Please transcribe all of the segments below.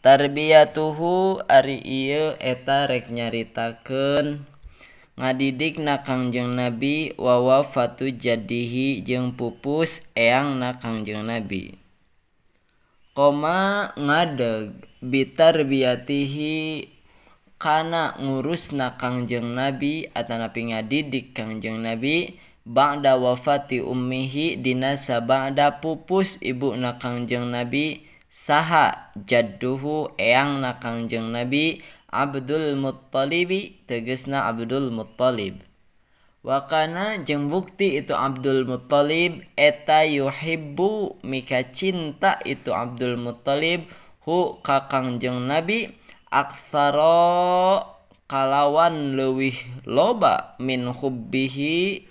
Tarbiyatuhu ari ieu eta rek nyaritakeun ngadidikna Kangjeng Nabi wa wafatu jaddihi jeung pupus eangna Kangjeng Nabi. Koma ngadeg bitarbiyatihi kana ngurusna Kangjeng Nabi atanapi ngadidik Kangjeng Nabi ba'da wafati ummihi dina sabada pupus ibuna Kangjeng Nabi saha jadduhu eangna Kangjeng Nabi Abdul Muttalibi tegasna Abdul Muttalib. Wa kana jeung bukti itu Abdul Muttalib eta yuhibbu mika cinta itu Abdul Muttalib hu ka Kangjeng Nabi aktsara kalawan leuwih loba min hubbihi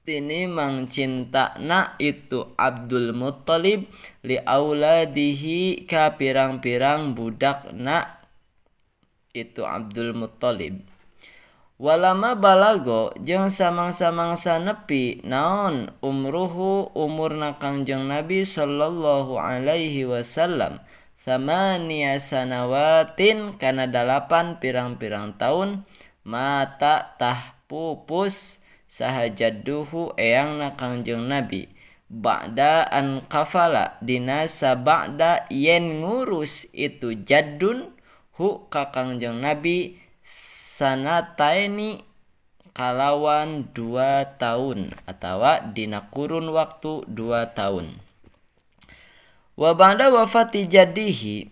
tinimang cintana itu Abdul Muttalib li auladihi ka pirang-pirang budakna itu Abdul Muttalib. Walama balago jeung samang-samangsa nepi naon umruhu umurna Kangjeng Nabi sallallahu alaihi wasallam thamaniya sanawatin kana 8 pirang-pirang taun mata tah pupus saha jadduhu eangna Kangjeng Nabi ba'da an kafala dina sabada yen ngurus itu jaddun hu ka Kangjeng Nabi sanataini kalawan 2 tahun atawa dina kurun waktu 2 tahun. Wa ba'da wafati jaddihi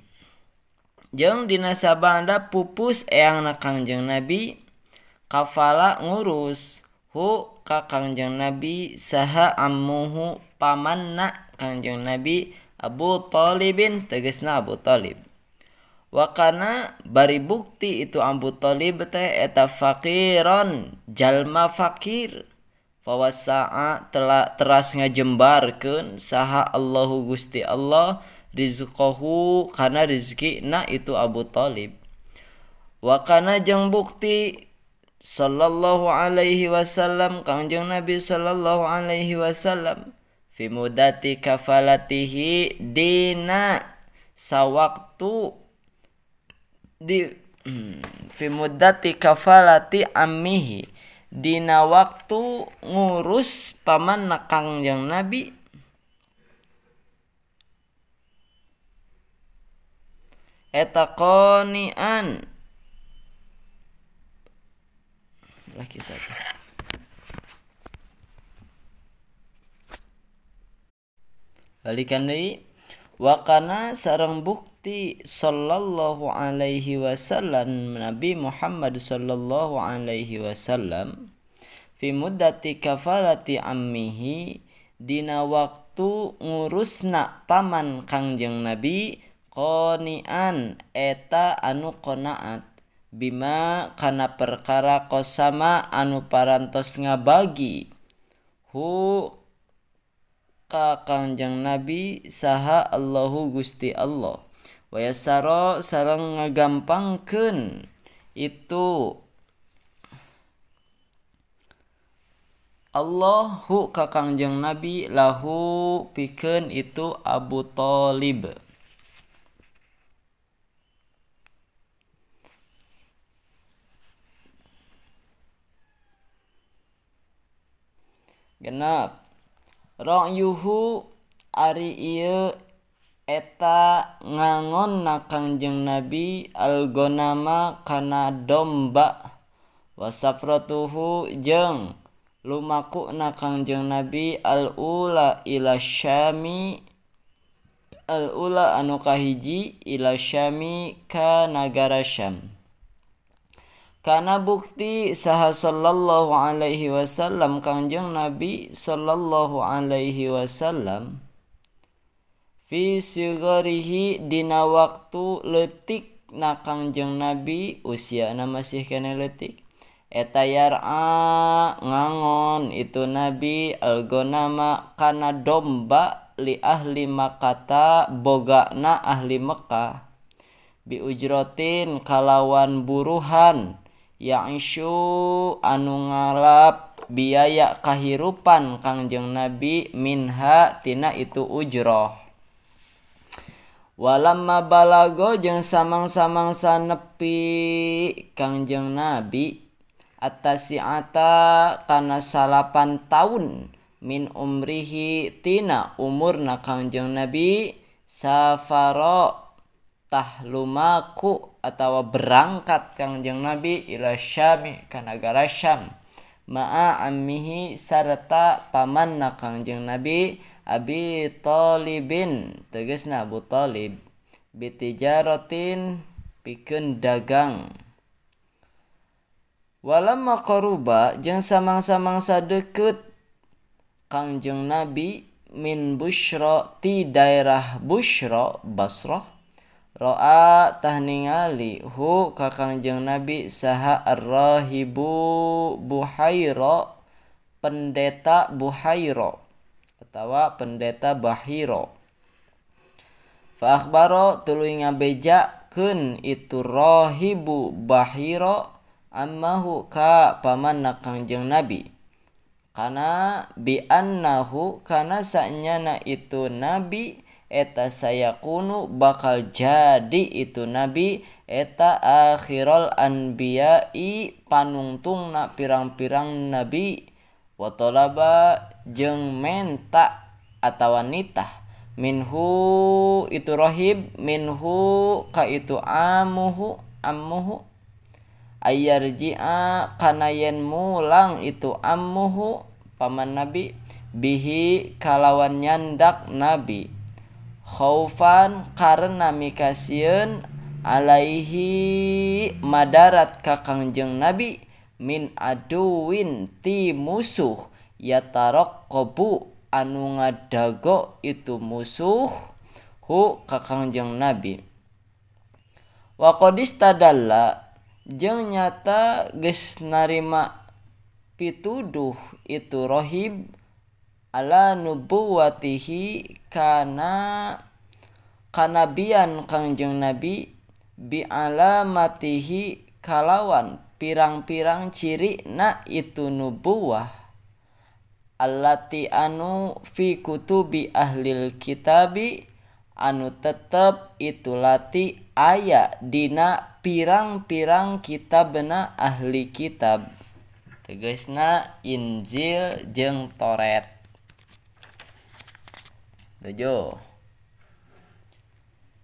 jeung dina sabada pupus eangna Kangjeng Nabi kafala ngurus hu ka Kangjeng Nabi saha ammuhu pamanna Kangjeng Nabi Abu Talibin tegasna Abu Talib. Wa kana bari bukti itu Abu Talib teh eta faqiron jalma fakir fawasaa telah teras ngajembarkeun saha Allahu Gusti Allah rizqahu kana rizkina itu Abu Talib. Wa kana jeung bukti sallallahu alaihi wasallam Kangjeng Nabi sallallahu alaihi wasallam fi mudati kafalatihi dina sawaktu di fi mudati kafalati ammihi dina waktu ngurus paman Kangjeng Nabi eta qanian lah kita tuh. Balikan deui wa kana sareng bukti sallallahu alaihi wasallam Nabi Muhammad sallallahu alaihi wasallam fi muddati kafalati ammihi dina waktu ngurusna paman Kangjeng Nabi qanian eta anu qanaat bima kana perkara qasama anu parantos ngabagi hu ka Kangjeng Nabi saha Allahu Gusti Allah wa yassara sareng ngagampangkeun itu Allahu ka Kangjeng Nabi lahu pikeun itu Abu Talib. Genap ra'yuhu ari ieu eta ngangonna Kangjeng Nabi al-ghanama kana domba wasafratuhu jeung lumakuna Kangjeng Nabi al-ula ila syami al-ula anu kahiji ila syami ka nagara Syam. Kana bukti saha sallallahu alaihi wasallam Kangjeng Nabi sallallahu alaihi wasallam fi sigarihi dina waktu leutik na Kangjeng Nabi usiana masih keneh leutik eta yar'a ngangon itu Nabi al-ghanama kana domba li ahli Makkah bogana ahli Mekah bi ujrotin kalawan buruhan ya'ishu anu ngalap biaya kahirupan Kangjeng Nabi minha tina itu ujroh. Walamma balago jeung samang-samangsa nepi Kangjeng Nabi atasiata kana 9 taun min umrihi tina umurna Kangjeng Nabi safara tah lumaku atawa berangkat Kangjeng Nabi ila Syami ka nagara Syam ma'a ammihi sarta pamanna Kangjeng Nabi Abi Thalibin tegasna Abu Thalib bitijaratin pikeun dagang. Walamma qaruba jeung samang-samangsa deukeut Kangjeng Nabi min Busyra ti daerah Busyra Basrah ro'a tah ningali hu ka Kangjeng Nabi saha ar-rahibu Buhaira pendeta Buhaira atawa pendeta Bahira. Fa akhbaro tuluy ngabejakeun itu rahibu Bahira ammahu ka pamanna Kangjeng Nabi kana bi annahu kana sanyana itu nabi eta sayakunu bakal jadi itu nabi eta akhirul anbiya'i panungtungna pirang-pirang nabi wa talaba jeung menta atawa nitah minhu itu rahib minhu ka itu amuhu ammuhu ayarji'a kana yen mulang itu ammuhu paman nabi bihi kalawan nyandak nabi khaufan karena mikasieun alaihi madarat ka Kangjeng Nabi min aduwin ti musuh yataraqqabu anu ngadago itu musuh hu ka Kangjeng Nabi. Wa qad istadalla jeung nyata geus narima pituduh itu rohib ala nubuwatihi kana kanabian Kangjeng Nabi bi alamatihi kalawan pirang-pirang ciri na itu nubuwah allati anu fi kutubi ahlil kitabi anu tetep itu lati aya dina pirang-pirang kitabna ahli kitab tegasna Injil jeung Taurat. 7.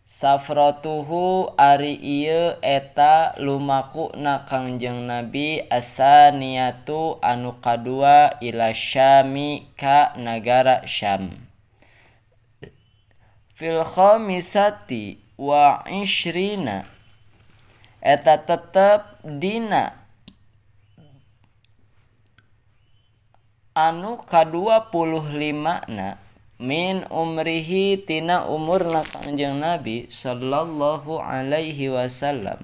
Safratuhu ari ieu eta lumakuna Kangjeng Nabi asaniyatu anu kadua ila Syami ka nagara Syam. Fil khamisati wa ishrina eta tetep dina anu ka-25 na min umrihi tina umurna Kangjeng Nabi sallallahu alaihi wasallam.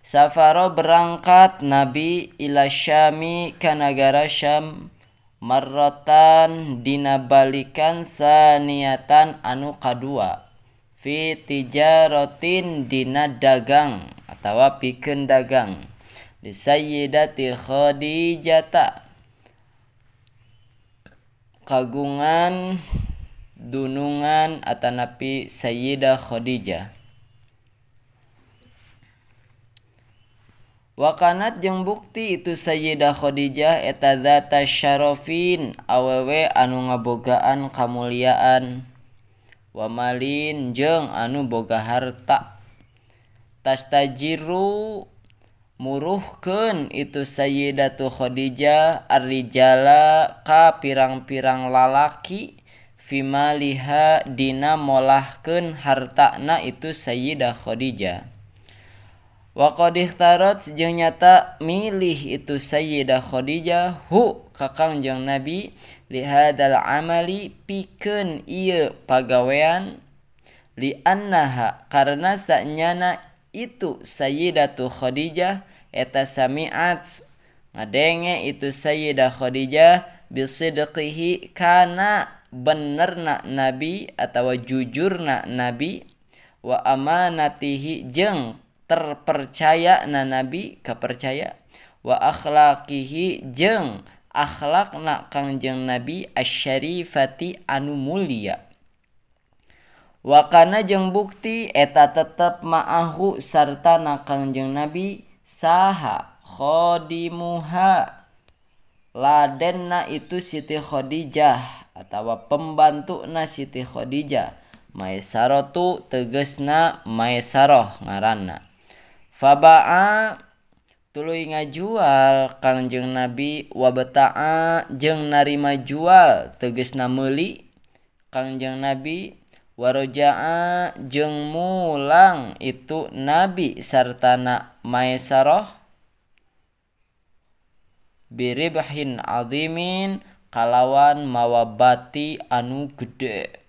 Safaro berangkat Nabi ila Syami ka nagara Syam marratan dina balikan saniatan anu kadua fi tijaratin dina dagang atawa pikeun dagang di Sayyidati Khadijata kagungan dunungan atanapi Sayyidah Khadijah. Wakanat jeung bukti itu Sayyidah Khadijah eta zata syarafin awewe anu ngabogaan kamuliaan wa malin jeung anu boga harta. Tastajiru muruhkeun itu Sayyidatu Khadijah arrijala ka pirang-pirang lalaki fimaliha dina molahkeun hartana itu Sayyidah Khadijah. Wa qad ikhtarat jeung nyata milih itu Sayyidah Khadijah hu ka Kangjeng Nabi li hadzal amali pikeun ieu pagawean li annaha karena sanyana itu Sayyidatu Khadijah eta sami'at ngadenge itu Sayyidah Khadijah bisidqihi kana benerna Nabi atawa jujurna Nabi wa amanatihi jeung terpercaya na Nabi kapercaya wa akhlaqihi jeung akhlakna Kangjeng Nabi asyarifati anu mulia. Wakana jeung bukti eta tetep ma'ahu sartana Kangjeng Nabi saha khadimuha ladenna itu Siti Khadijah atawa pembantuna Siti Khadijah Maisaratu tegesna Maisarah ngaranna. Faba'a tuluy ngajual Kangjeng Nabi wabta'a jeung narima jual tegesna meuli Kangjeng Nabi waroja'a jeung mulang itu Nabi sartana Maisarah biribhin azimin kalawan mawa bati anu gede.